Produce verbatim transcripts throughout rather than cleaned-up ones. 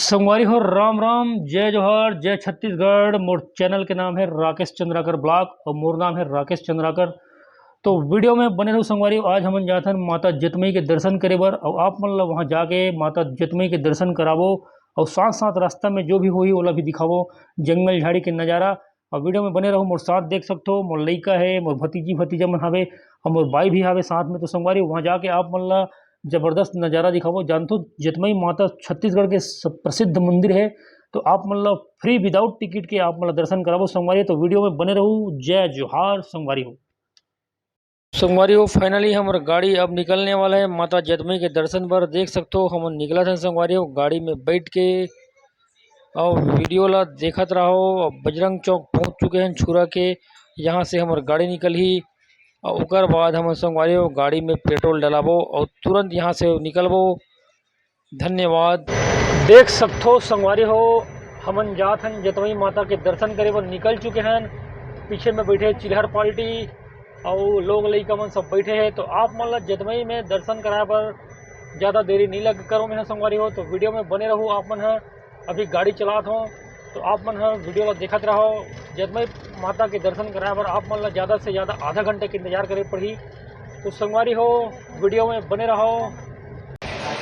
संगवारी हो, राम राम, जय जोहार, जय छत्तीसगढ़। मोर चैनल के नाम है राकेश चंद्राकर ब्लॉग और मोर नाम है राकेश चंद्राकर। तो वीडियो में बने रहू संगवारी हो। आज हमन जाथन माता जतमई के दर्शन करे बर, और आप मन ला वहाँ जाके माता जतमई के दर्शन कराबो, और साथ साथ रास्ता में जो भी होही ओला भी दिखाबो, जंगल झाड़ी के नज़ारा। और वीडियो में बने रहू। मोर साथ देख सकथो, मोर लइका है, मोर भतीजी भतीजा मन हावे, और मोर बाई भी हावे साथ में। तो संगवारी हो, वहाँ जाके आप मन ला जबरदस्त नज़ारा दिखाबो। जानथो, जतमई माता छत्तीसगढ़ के स-, प्रसिद्ध मंदिर है। तो आप मन ला फ्री, विदाउट टिकट के आप मन ला दर्शन कराबो संगवारी हो। तो वीडियो में बने रहू। जय जोहार संगवारी हो। संगवारी हो, फाइनली हमर गाड़ी अब निकलने वाला है माता जतमई के दर्शन बर। देख सकथो, हमन निकलत हन संगवारी हो गाड़ी में बैठ के, और वीडियो ला देखत रहो। अब बजरंग चौक पहुंच चुके हैं छुरा के, यहाँ से हमर गाड़ी निकलही, और ओकर बाद हमन संगवारी हो गाड़ी में पेट्रोल डलाबो और तुरंत यहाँ से निकलबो। धन्यवाद। देख सकथो संगवारी हो, हमन जात हन जतमई माता के दर्शन करे बर निकल चुके हन। पीछे में बैठे चिल्हर पार्टी और लोग लइका मन सब बैठे हैं। तो आप मन ला जतमई में दर्शन कराए बर ज़्यादा देरी नहीं लग करो मैं संगवारी हो। तो वीडियो में बने रहू आप मन ह। अभी गाड़ी चलात हो, तो आप मन ह वीडियो ला देखत रहो। जतमई माता के दर्शन कराए बर आप मन ला ज़्यादा से ज़्यादा आधा घंटे के इंतजार करे पड़ही। तो संगवारी हो, वीडियो में बने रहो।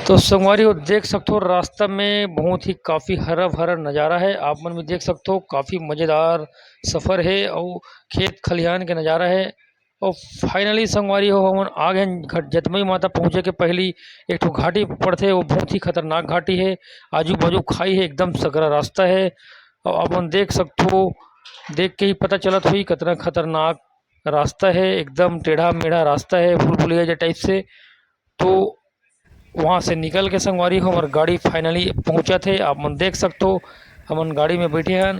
तो संगवारी हो, देख सकथो, रास्ता में बहुत ही काफ़ी हरा भरा नज़ारा है। आप मन भी देख सकथो, काफ़ी मज़ेदार सफ़र है और खेत खलिहान के नज़ारा है। और फाइनली संगवारी हो, हमन आ गए घट-, जतमई माता पहुँचे के पहली एक ठो घाटी पड़थे, वो बहुत ही खतरनाक घाटी है। आजू बाजू खाई है, एकदम सकरा रास्ता है। और अपन देख सकथो, देख के ही पता चलत होही कितना खतरनाक रास्ता है, एकदम टेढ़ा मेढ़ा रास्ता है, भूलभुलैया टाइप से। तो वहाँ से निकल के संगवारी हो, हमर गाड़ी फाइनली पहुँचत हे। आप मन देख सकथो, हमन गाड़ी में बैठे हन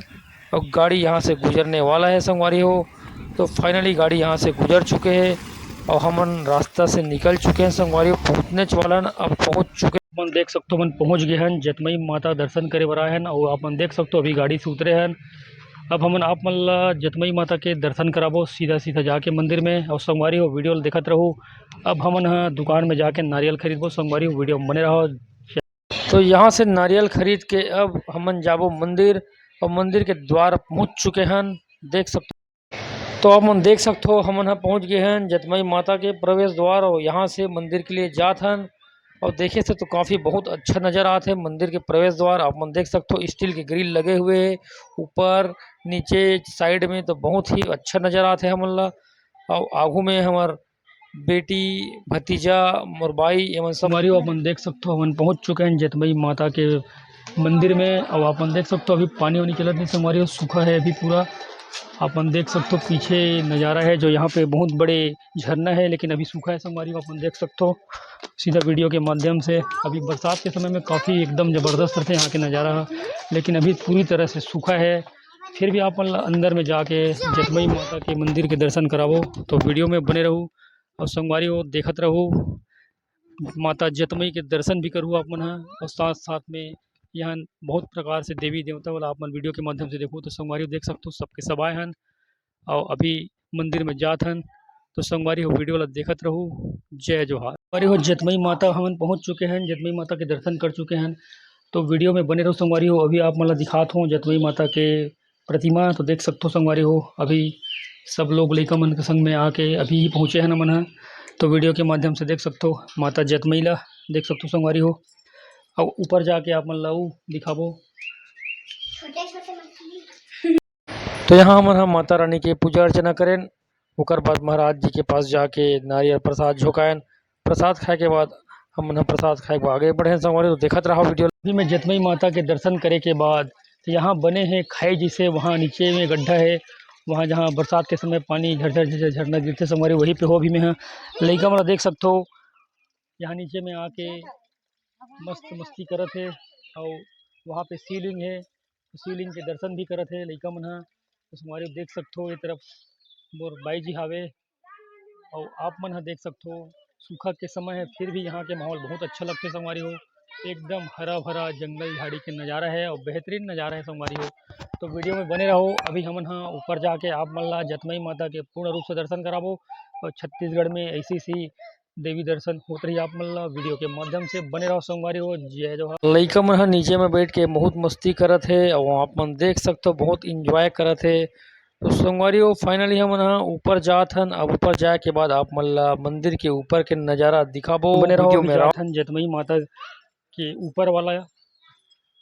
और गाड़ी यहाँ से गुजरने वाला है संगवारी हो। तो फाइनली गाड़ी यहाँ से गुजर चुके हैं और हमन रास्ता से निकल चुके हैं संगवारी हो, पहुँचने वाला हन, अब पहुँच चुके। आप मन देख सकथो, हमन पहुँच गए हन, जतमई माता दर्शन करे बर आए हन और आप मन देख सकथो, अभी गाड़ी से उतरे हन। अब हमन आप मन ला जतमई माता के दर्शन कराबो सीधा सीधा जाके मंदिर में। और संगवारी हो, वीडियो ल देखत रहू। अब हमन ह दुकान में जाके नारियल खरीदबो। संगवारी हो, वीडियो में बने रहो। तो यहाँ से नारियल खरीद के अब हमन जाबो मंदिर, और मंदिर के द्वार पहुँच चुके हन। देख सकथो, तो आप मन देख सकथो, हमन ह पहुँच गए हन जतमई माता के प्रवेश द्वार, और यहाँ से मंदिर के लिए जात हन। और देखे से तो काफ़ी बहुत अच्छा नज़र आत है मंदिर के प्रवेश द्वार। आप मन देख सकथो, स्टील के ग्रिल लगे हुए है ऊपर नीचे साइड में, तो बहुत ही अच्छा नज़र आत है हमन ला। और आगू में हमर बेटी, भतीजा, मोर बाई, एमन सब। संगवारी हो, अपन देख सकथो, हमन पहुंच चुके हैं जतमई माता के मंदिर में। और अपन देख सकथो, अभी पानी वानी चलत नहीं संगवारी हो, सूखा है अभी पूरा। अपन देख सकथो, पीछे नज़ारा है जो यहाँ पे बहुत बड़े झरना है, लेकिन अभी सूखा है संगवारी हो। अपन देख सकथो सीधा वीडियो के माध्यम से, अभी बरसात के समय में काफ़ी एकदम ज़बरदस्त रहते हैं यहाँ के नज़ारा, लेकिन अभी पूरी तरह से सूखा है। फिर भी आप मन ला अंदर में जाके जतमई माता के मंदिर के दर्शन कराबो, तो वीडियो में बने रहू। और संगवारी हो, देखत रहू, माता जतमई के दर्शन भी करहू आप मन ह। और साथ साथ में यहाँ बहुत प्रकार से देवी देवता वाला आप मन वीडियो के माध्यम से देखू। तो संगवारी हो, देख सकथो, सबके सब आए हन और अभी मंदिर में जात हन। तो संगवारी हो, वीडियो ला देखत रहू। जय जोहार। संगवारी हो, जतमई माता हमन पहुँच चुके हैं, जतमई माता के दर्शन कर चुके हैं। तो वीडियो में बने रहू संगवारी हो। अभी आप मन ला दिखात हूँ जतमई माता के प्रतिमा। तो देख सकथो संगवारी हो, अभी सब लोग लइका मन के संग में आके अभी ही पहुँचे हैं हमन ह। तो वीडियो के माध्यम से देख सकथो माता जतमई ला, देख सकथो संगवारी हो। और ऊपर जाके आप मन ला ऊ दिखाबो। छोटे छोटे मछली। तो यहाँ हमन ह माता रानी के पूजा अर्चना करेन, ओकर बाद महाराज जी के पास जाके नारियल प्रसाद झोंकायन। प्रसाद खाए के बाद हमन ह प्रसाद खाए के आगे बढ़ेन संगवारी, तो देखत रहा वीडियो। अभी मैं जतमई माता के दर्शन करे के बाद तो यहाँ बने हैं खाई, जिसे वहाँ नीचे में गड्ढा है, वहाँ जहाँ बरसात के समय पानी झरझर झरझर झरना गिरथे संगवारी, वहीं पे हो। अभी मैं ह लइका मन ला देख सकथो, यहाँ नीचे में आके मस्त मस्ती करत हे। और वहाँ पे शिवलिंग है, शिवलिंग के दर्शन भी करत हे लइका मन ह। तो संगवारी देख सकथो, ये तरफ मोर बाई जी हावे। और आप मन ह देख सकथो, सूखा के समय है, फिर भी यहाँ के माहौल बहुत अच्छा लगथे संगवारी हो। एकदम हरा भरा जंगल झाड़ी के नज़ारा है और बेहतरीन नज़ारा है संगवारी हो। तो वीडियो में बने रहो। अभी हमन ह ऊपर जाके आप मन ला जतमई माता के पूर्ण रूप से दर्शन कराबो। और छत्तीसगढ़ में ऐसी ऐसी देवी दर्शन होत रही आप मन ला। वीडियो के माध्यम से बने रहो संगवारी हो। जय जोहार। लइका मन ह नीचे में बैठ के बहुत मस्ती करत हे, अउ आप मन देख सकथो बहुत एंजॉय करत हे। तो संगवारी हो, फाइनली हमन ह ऊपर जात हन। अब ऊपर जाए के बाद आप मन ला मंदिर के ऊपर के नजारा दिखाबो। बने रहो, वीडियो अभी में जात हन जतमई माता के ऊपर वाला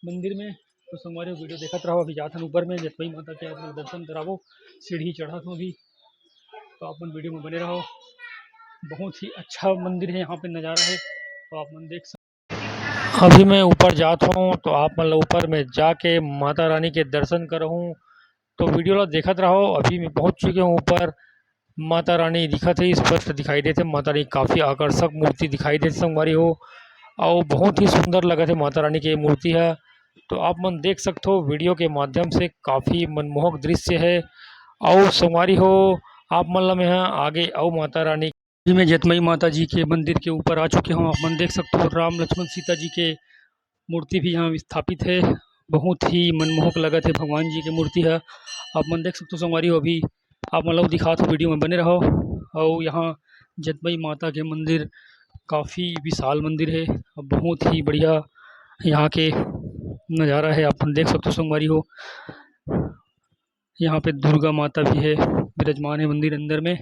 मंदिर में। तो संगवारी हो, वीडियो देखत रहो। अभी जात हन ऊपर में, जतमई माता के आप लोग दर्शन कराबो। सीढ़ी चढ़त हो अभी, तो आप मन वीडियो में बने रहो। बहुत ही अच्छा मंदिर है, यहाँ पे नज़ारा है, तो आप मन देख सक-, अभी मैं ऊपर जात हूँ, तो आप मन ला ऊपर में जाके माता रानी के दर्शन करहूँ। तो वीडियो ला देखत रहो। अभी मैं पहुँच चुके हूँ ऊपर। माता रानी दिखत हे, स्पष्ट दिखाई देत हे। माता रानी काफ़ी आकर्षक मूर्ति दिखाई देत हे संगवारी हो, अउ बहुत ही सुंदर लगत हे माता रानी के मूर्ति ह। तो आप मन देख सकथो वीडियो के माध्यम से काफ़ी मनमोहक दृश्य हे। अउ संगवारी हो, आप मन ला मैं ह आगे अउ माता रानी, अभी मैं जतमई माता जी के मंदिर के ऊपर आ चुके हूँ। आप मन देख सकथो राम लक्ष्मण सीता जी के मूर्ति भी यहाँ स्थापित हे। बहुत ही मनमोहक लगत हे भगवान जी के मूर्ति ह। आप मन देख सकथो संगवारी हो, अभी आप मन ला दिखात हो, वीडियो में बने रहो। अउ यहाँ जतमई माता के मंदिर काफ़ी विशाल मंदिर हे, अउ बहुत ही बढ़िया यहाँ के नज़ारा हे। आप मन देख सकथो संगवारी हो, यहाँ पे दुर्गा माता भी हे, विराजमान हे मंदिर अंदर में।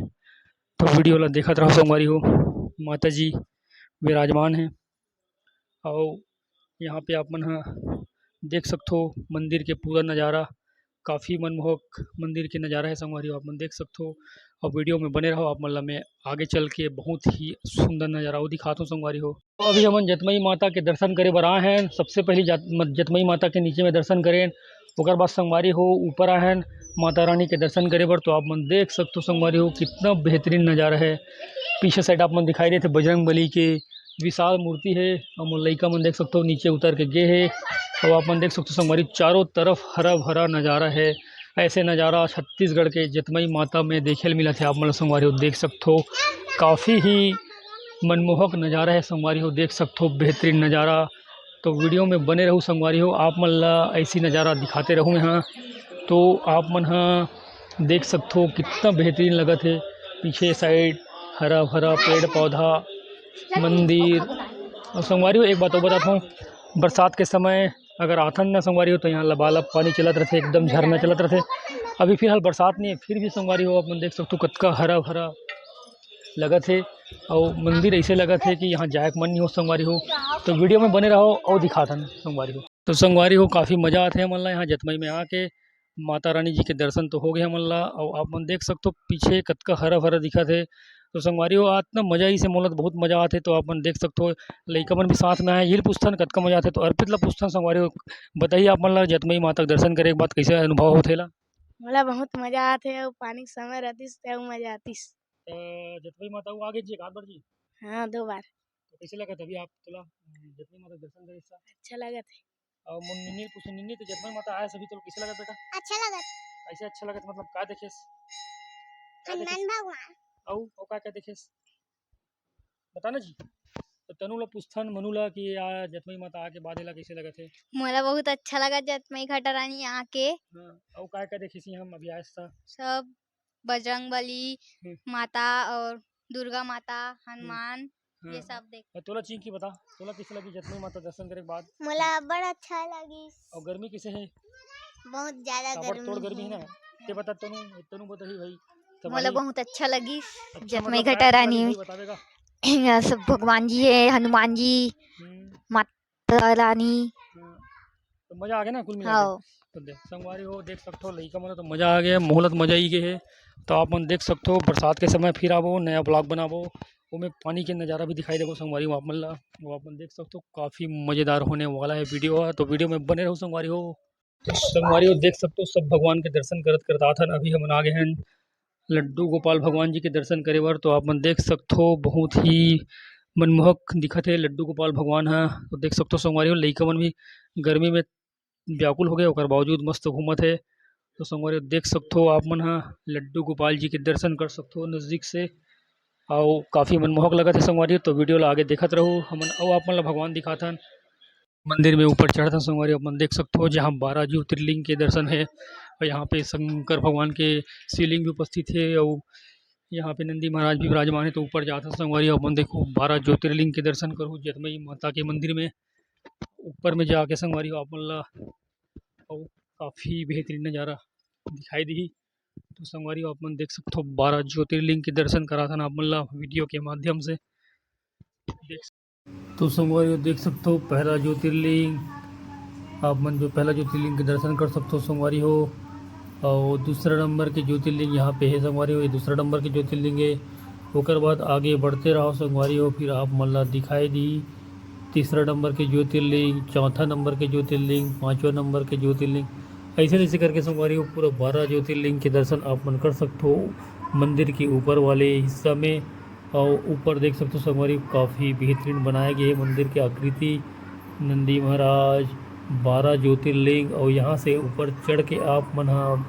तो वीडियो ला देखत रहो संगवारी हो, माता जी विराजमान हे। अउ यहाँ पे आप मन ह देख सकथो मंदिर के पूरा नज़ारा, काफ़ी मनमोहक मंदिर के नज़ारा हे संगवारी हो, आप मन देख सकथो। अउ वीडियो में बने रहो, आप मन ला मैं आगे चल के बहुत ही सुंदर नज़ारा अउ दिखात हूँ संगवारी हो। तो अभी हमन जतमई माता के दर्शन करे बर आए हन। सबसे पहले जात-, म-, जतमई माता के नीचे में दर्शन करेन, ओकर बाद संगवारी हो ऊपर आए हन माता रानी के दर्शन करे बर। तो आप मन देख सकथो संगवारी हो, कितना बेहतरीन नज़ारा हे। पीछे साइड आप मन दिखाई देत हे बजरंग बली के विशाल मूर्ति हे। अउ मोर लइका मन देख सकथो नीचे उतर के गे हे। अउ आप मन देख सकथो संगवारी, चारों तरफ हरा भरा नज़ारा हे। ऐसे नज़ारा छत्तीसगढ़ के जतमई माता में देखे ल मिलत हे। आप मन ला संगवारी हो देख सकथो, काफ़ी ही मनमोहक नज़ारा हे संगवारी हो, देख सकथो बेहतरीन नज़ारा। तो वीडियो में बने रहू संगवारी हो, आप मन ला ऐसी नज़ारा दिखाते रहूँ मैं। हाँ, तो आप मन ह देख सकथो कितना बेहतरीन लगत हे। पीछे साइड हरा भरा पेड़ पौधा, मंदिर। अउ संगवारी हो, एक बात अउ बतात हूँ, बरसात के समय अगर आथन ना संगवारी हो, तो यहाँ लबालब पानी चलत रथे, एकदम झरना चलत रथे। अभी फिलहाल बरसात नहीं है, फिर भी संगवारी हो, आप मन देख सकथो कतका हरा भरा लगत हे। अउ मंदिर ऐसे लगत हे कि यहाँ जाए के मन नहीं हो संगवारी हो। तो वीडियो में बने रहो अउ दिखाथन संगवारी हो। तो संगवारी हो, काफ़ी मजा आथे हमन ला यहाँ जतमई में आके। माता रानी जी के दर्शन तो हो गए हमन ला, अउ आप मन देख सकथो पीछे कतका हरा भरा दिखत हे। तो संगवारी हो, अतना मजा आइस हे, मोला तो बहुत मजा आथे। तो आप मन देख सकथो, लइका मन भी साथ में आए, यही पूछथन कतका मजा आथे। तो अर्पित ला पूछथन संगवारी हो, बताइए आप मन ला जतमई माता के दर्शन करे के बाद कैसे अनुभव होथे ला? मोला बहुत मजा आथे, अउ पानी के समय रहतिस त अउ मजा आतिस। त जतमई माता अउ आगे जी, एक आध बार जी? हाँ, दो बार। तो कैसे लगत अभी आप तोला, अ, जतमई माता के दर्शन करे सा? अच्छा लगत हे। अउ मोर निन्नी पूछे, निन्नी, तो जतमई माता आए सभी तो कैसे लगत बेटा? अच्छा लगत। कैसे अच्छा लगत, मतलब का देखेस? का देखेस? हनुमान भगवान। अउ, अउ का, का देखेस? बता ना जी। तो तनु ला पूछथन, मनु ला कि आ जतमई माता आके बाद एला कैसे लगत हे? मोला बहुत अच्छा लगा जतमई घटा रानी आके। हाँ, अउ का, का देखेस हम अभी आए सा? सब बजरंग बली, हम्म। माता और दुर्गा माता, हम्म। हनुमान, ये हाँ। सब देख। अउ तोला चिंकी बता, तोला कैसे लगी जतमई माता दर्शन करे के बाद? मोला अब्बड़ अच्छा लगिस। अउ गर्मी कैसे हे? बहुत ज्यादा ताबड़तोड़ गर्मी गर्मी हे हे। ना। ते बता तनु, तनु बताही भाई। त मोला भाई बहुत अच्छा लगिस, अच्छा, जतमई मतलब घटा काय अच्छा रानी लगिस भाई बतावेगा? यहाँ सब भगवान जी हे, हनुमान जी, हम्म। माता रानी। हाँ। तो मजा आ गया ना कुल मिला के? हाँ। तो देख, संगवारी हो, देख सकथो, लइका मन तो मजा आ गया, मोहलत मजा ही गए है। तो आप मन देख सकथो, बरसात के समय फिर आबो, नया vlog बनाबो, ओमे पानी के नज़ारा भी दिखाई देबो संगवारी हो आप मन ला। वो आप मन देख सकथो, काफ़ी मज़ेदार होने वाला है वीडियो, तो वीडियो में बने रहो संगवारी हो। तो संगवारी हो, देख सकथो, सब भगवान के दर्शन करत करत आथन। अभी हमन आ गए हैं लड्डू गोपाल भगवान जी के दर्शन करे बर। तो आप मन देख सकथो, बहुत ही मनमोहक दिखत हे लड्डू गोपाल भगवान ह। तो देख सकथो संगवारी हो, लइका मन भी गर्मी में व्याकुल हो गए, ओकर बावजूद मस्त घूमत हे। तो संगवारी हो, देख सकथो आप मन ह लड्डू गोपाल जी के दर्शन कर सकथो नज़दीक से, अउ काफ़ी मनमोहक लगत हे संगवारी हो। तो वीडियो ला आगे देखत रहू, हमन अउ आप मन ला भगवान दिखाथन। मंदिर में ऊपर चढ़त हन संगवारी, आप मन देख सकथो, जहाँ बारह ज्योतिर्लिंग के दर्शन हे। और यहाँ पे शंकर भगवान के शिवलिंग भी उपस्थित हे, और यहाँ पे नंदी महाराज भी विराजमान हे। तो ऊपर जात हन संगवारी हो, अपन देखो बारह ज्योतिर्लिंग के दर्शन करो जतमई माता के मंदिर में। ऊपर में जाके संगवारी हो आप मन ला अउ काफी बेहतरीन नजारा दिखाई दिही। तो संगवारी हो आप मन देख सकथो बारह ज्योतिर्लिंग के दर्शन कराथन आप मन ला वीडियो के माध्यम से। देख तो संगवारी हो देख सकथो पहला ज्योतिर्लिंग, आप मन जो पहला ज्योतिर्लिंग के दर्शन कर सकथो संगवारी हो। और दूसरा नंबर के ज्योतिर्लिंग यहाँ पे है संगवारी हो, ये दूसरा नंबर के ज्योतिर्लिंग है। ओकर बाद आगे बढ़ते रहो संगवारी हो, फिर आप मन ला दिखाई दी तीसरा नंबर के ज्योतिर्लिंग, चौथा नंबर के ज्योतिर्लिंग, पाँचवा नंबर के ज्योतिर्लिंग। ऐसे ऐसे करके संगवारी हो पूरा बारह ज्योतिर्लिंग के दर्शन आप मन कर सकथो मंदिर के ऊपर वाले हिस्सा में। और ऊपर देख सकथो संगवारी हो काफ़ी बेहतरीन बनाए गए हे मंदिर के आकृति, नंदी महाराज, बारह ज्योतिर्लिंग। और यहाँ से ऊपर चढ़ के आप मन ह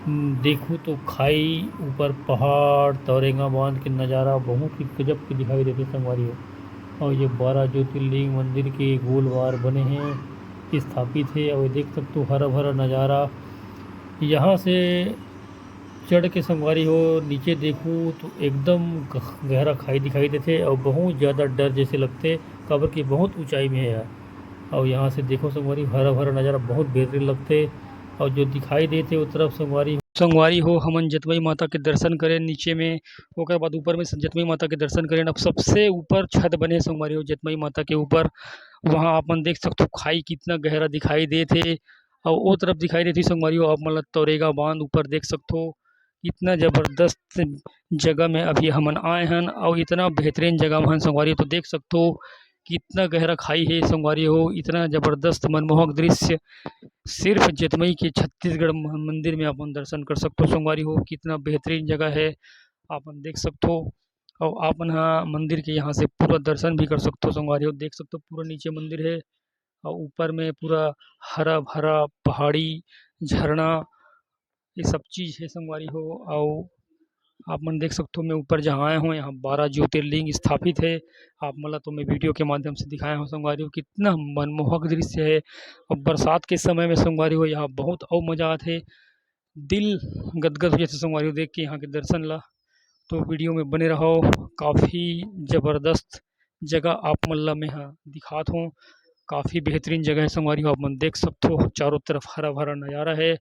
हम्म, देखहू तो खाई, ऊपर पहाड़, तौरेंगा बांध के नजारा बहुत ही गजब के दिखाई देथे संगवारी हो। और ये बारह ज्योतिर्लिंग मंदिर के गोलवार बने हे, स्थापित हे। और ये देख सकथो हरा भरा नजारा। यहाँ से चढ़ के संगवारी हो नीचे देखहू तो एकदम गह-, गहरा खाई दिखाई देथे और बहुत ज़्यादा डर जैसे लगथे, काबर कि बहुत ऊंचाई में हे यार। और यहाँ से देखो संगवारी, हरा भरा नजारा बहुत बेहतरीन लगथे। और जो दिखाई देथे वो तरफ संगवारी, संगवारी हो, हमन जतमई माता के दर्शन करें नीचे में, ओकर बाद ऊपर में जतमई माता के दर्शन करें। अब सबसे ऊपर छत बने संगवारी हो जतमई माता के ऊपर, वहाँ अपन देख सकथो खाई कितना गहरा दिखाई देथे। और वो तरफ दिखाई देथे संगवारी हो, आप मन ला तौरेगा बांध ऊपर देख सकथो। इतना जबरदस्त जगह में अभी हमन आए हन और इतना बेहतरीन जगह में हन संगवारी हो, तो देख सकथो कितना गहरा खाई हे संगवारी हो, इतना जबरदस्त मनमोहक दृश्य सिर्फ जतमई के छत्तीसगढ़ म-, मंदिर में अपन दर्शन कर सकथो संगवारी हो। कितना बेहतरीन जगह है, अपन देख सकथो। और आप मन ह मंदिर के यहाँ से पूरा दर्शन भी कर सकथो संगवारी हो। देख सकथो पूरा नीचे मंदिर है और ऊपर में पूरा हरा भरा पहाड़ी झरना, ये सब चीज है संगवारी हो। और आप मन देख सकथो, मैं ऊपर जहाँ आए हूँ, यहाँ बारह ज्योतिर्लिंग स्थापित है। आप मन ला तो मैं वीडियो के माध्यम से दिखाया हूँ संगवारी हो, कितना मनमोहक दृश्य है। और बरसात के समय में संगवारी हो, यहाँ बहुत अउ मजा आथे, दिल गदगद हो जाथे संगवारी हो देख के यहाँ के दर्शन ला। तो वीडियो में बने रहो, काफ़ी जबरदस्त जगह आप मन ला मैं ह दिखात हूँ। काफ़ी बेहतरीन जगह है संगवारी हो, आप मन देख सकथो, चारों तरफ हरा भरा नज़ारा है।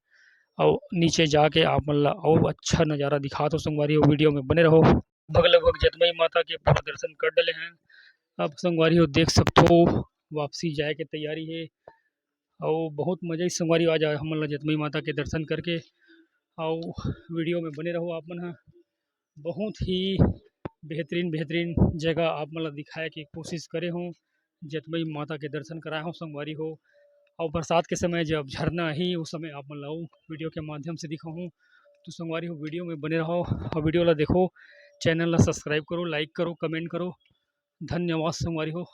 और नीचे जाके आप मन ला और अच्छा नज़ारा दिखात हूँ संगवारी हो, वीडियो में बने रहो। लगभग लगभग जतमई माता के पूरा दर्शन कर डले हैं। अब संगवारी हो देख सकथो, वापसी जाए के तैयारी है। और बहुत मजा ही संगवारी हो आज हमन ला जतमई माता के दर्शन करके। और वीडियो में बने रहो आप मन ह। बहुत ही बेहतरीन, बेहतरीन जगह आप मन ला दिखाए के कोशिश करे हूँ। जतमई माता के दर्शन कराए हूँ संगवारी हो। और बरसात के समय जब झरना ही उस समय आप मन ला वीडियो के माध्यम से दिखाहूँ। तो संगवारी हो वीडियो में बने रहो और वीडियो ला देखो, चैनल ला सब्सक्राइब करो, लाइक करो, कमेंट करो। धन्यवाद संगवारी हो।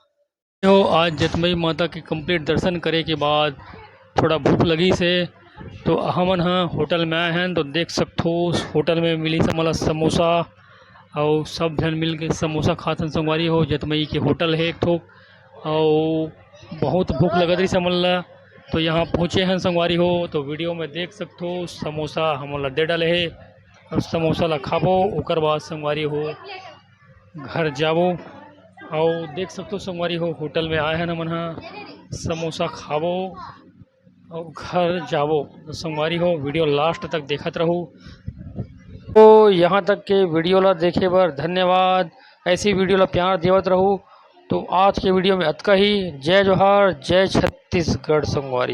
तो आज जतमई माता के कंप्लीट दर्शन करे के बाद थोड़ा भूख लगी से, तो हमन ह होटल में आए हैं। तो देख सकथो होटल में मिली हमन ला समोसा, और सब झन मिल के समोसा खात हन संगवारी हो। जतमई के होटल है एक ठो, और बहुत भूख लगत रही हमन ला, तो यहाँ पहुँचे हैं संगवारी हो। तो वीडियो में देख सकथो समोसा हमन ला दे डाले है, और समोसा ला खाबो, ओकर बाद संगवारी हो घर जाबो। और देख सकथो संगवारी हो होटल में आए हैं हमन ह, समोसा खाबो और घर जाबो। तो संगवारी हो वीडियो लास्ट तक देखत रहू। तो यहाँ तक के वीडियो ला देखे बर धन्यवाद। ऐसी वीडियो ला प्यार देवत रहू। तो आज के वीडियो में अतका ही। जय जोहार, जय छत्तीसगढ़ संगवारी।